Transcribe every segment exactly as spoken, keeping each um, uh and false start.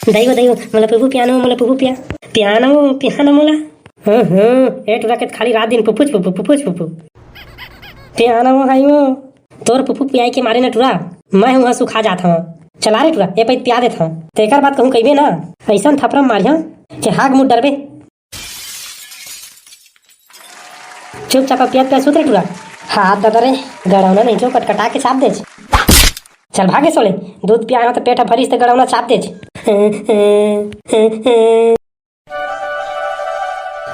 दाई वो, दाई वो, मोला पुपू पियाना वो, मोला पुपू पिया, पियाना वो, पियाना मोला। हम्म, हम्म, ए टुरा के त खाली रात दिन पुपुच पुपू, पुपुच पुपू। पियाना वो, हाई वो। तोर पुपू पियाई के मारे ना टुरा, मैं हूँ सुखा जात हूँ। चला रे टुरा, ए पइत पिया देत हूँ। तेकर बाद कहूँ कहिबे ना, अइसन थपरा मारिया के हाग मुड़ डरबे। चुपचाप पियत पियत सुत रे टुरा। हाथ ददा रे, गड़ौना नहीं तो कटकटा के चाप देच। चल भागे सोले, दूध पिया हो तो पेट ह भरिस ते गड़ौना चाप देच।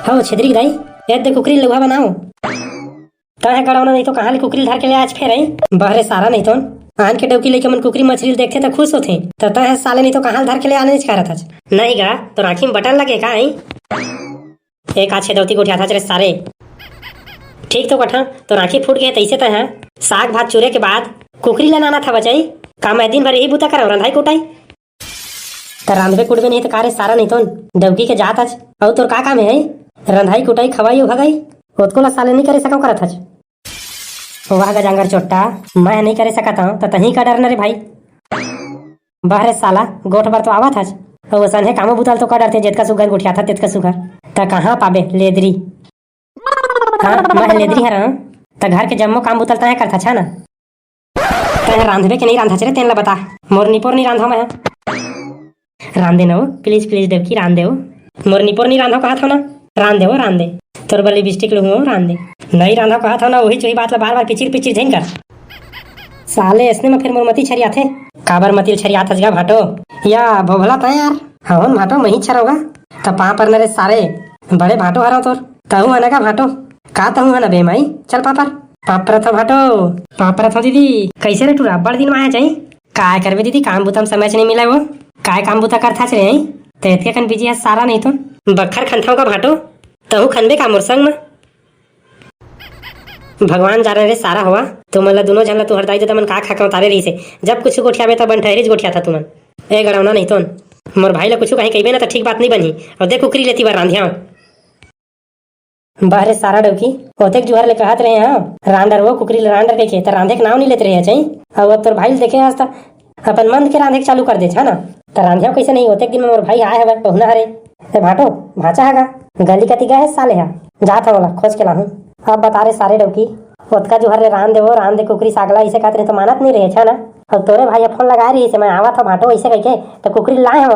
हो छेदरी के दाई, ए दे कुकरी लउहा बनाओ। तैं ह गड़ौना नहीं तो कहाँ ले कुकरी ल धर के ले आज फेर आई? बहरे सारा नहीं तो आन के डौकी लेके मन कुकरी मछली ल देखथे त खुश होथे, त तैं ह साले नहीं तो कहाँ ले धर के ले आने च करत हच। नहीं गा, तोर आँखी में बटन लगे का आई? एक आछे दौती गोठियाथच रे सारे। ठीक तो कठा, तोर आँखी फूट गे तइसे तैं ह साग भात चूरे के बाद कुकरी ल नाना था बचाई। का मैं दिन भर यही बूता करव, रंधाई कुटाई? त रांधबे कुटबे नहीं त का रे सारा नहीं तो डौकी के जात हच। अउ तोर का काम है? रंधाई कुटाई खवाई अउ भगाई, ओतको ला साले नहीं करे सकव करत हच। वाह गजांगर चोट्टा, मैं नहीं करे सकत हूँ त तहीं का डरना रे भाई। बहरे साला, गोठ बर तो आवत हच, अउ असन हे कामो बुतल तो का डरथे, जेतका सुघर गोठियाथा तेतका सुघर। त कहाँ पाबे लेदरी? हाँ, मैं लेदरी हर, त घर के जम्मो काम बुतल तैं करथा छा ना? तैं रांधबे के नहीं रांधच रे, तेन ला बता। मोर निपोर नहीं रांधव मैं। रांध दे ना वो, प्लीज, प्लीज देवकी, रांध दे वो। मोर निपोर नहीं रांधव कहत हव ना, रांध दे वो, रांध दे। तोर बर लिपस्टिक लुहूँ वो, रांध दे। नहीं रांधव कहत हव ना, वही चोही बात ला बार बार पिचिर पिचिर झिन कर। साले, इसने में फिर मोर मती छरियाथे। काबर मतिल छरियाथच गा भाटो? या भोभला तैं यार। हवन भाटो, मही छरव गा। त पाँव पर न रे सारे, बड़े भाटो हरव तोर। तहूँ हन गा भाटो? का तहूँ हन बे माई? चल पाँव पर। पाँव परत हव भाटो। पाँव परत हव दीदी। कैसे रे टूरा, बड़ दिन में आया चाही? काय करबे दीदी, काम बुता में समय से नहीं मिला वो। काय काम बुता करथाच रे, हैं? त एतके कन बिजी हस सारा नहीं तो। बखर खनथव का भाटो? तहूँ खनबे का मोर संग में? भगवान जाने रे सारा होवा, तुमन ला दुनो झन ला तुहर दाई ददा मन का खा के उतारे रहिसे। जब कुछु गोठियाबे त बन ठहरीच गोठियाथा तुमन। ए गड़ौना नहीं तोन, मोर भाई ला कुछु कहीं कहिबे ना त ठीक बात नहीं बनही। अउ देख कुकरी लेती बर रांधिया। बहरे सारा डौकी, ओतेक जुहर ले कहत रहे हाँ, रांडर वो कुकरी ले रांडर कहिके, त रांधे के नाव नहीं लेत रहे चाही। अउ अब तोर भाई ले देखे हस त अपन मन के रांधे के चालू कर देच, है ना? त रांधिया कैसे नहीं, ओतेक दिन में मोर भाई आए हवय, पहुना हरे। ए भाटो, भांचा हगा, गली कति गए हे साले हा? जात हव ओला खोज के लाहूं। अब बता रे सारे डौकी, ओतका जुहर ले रांध दे वो, रांध दे कुकरी सागला, इसे कहत रहे त मानत नहीं रहे, अच्छा ना? अब तोरे भाई ह फोन लगाए रहिस हे, मैं आवत हव भाटो, इसे कहिके, त कुकरी लाए हव।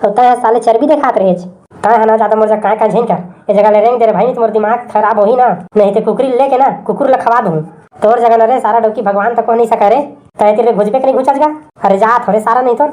अब तैं ह साले चर्बी देखात रहेच। तैं ह ना जादा मोर जग काय काय झेन कर, ए जगह ले रेंग दे रे भाई, नहीं त मोर दिमाग खराब होही ना, नहीं त कुकरी लेके ना कुकुर ल खवा दूं। तोर जगह न रे सारा डौकी, भगवान तक को नहीं सका रे, तैं तीर घुसबे के नहीं घुसच गा। अरे जात हव रे सारा नहीं तो।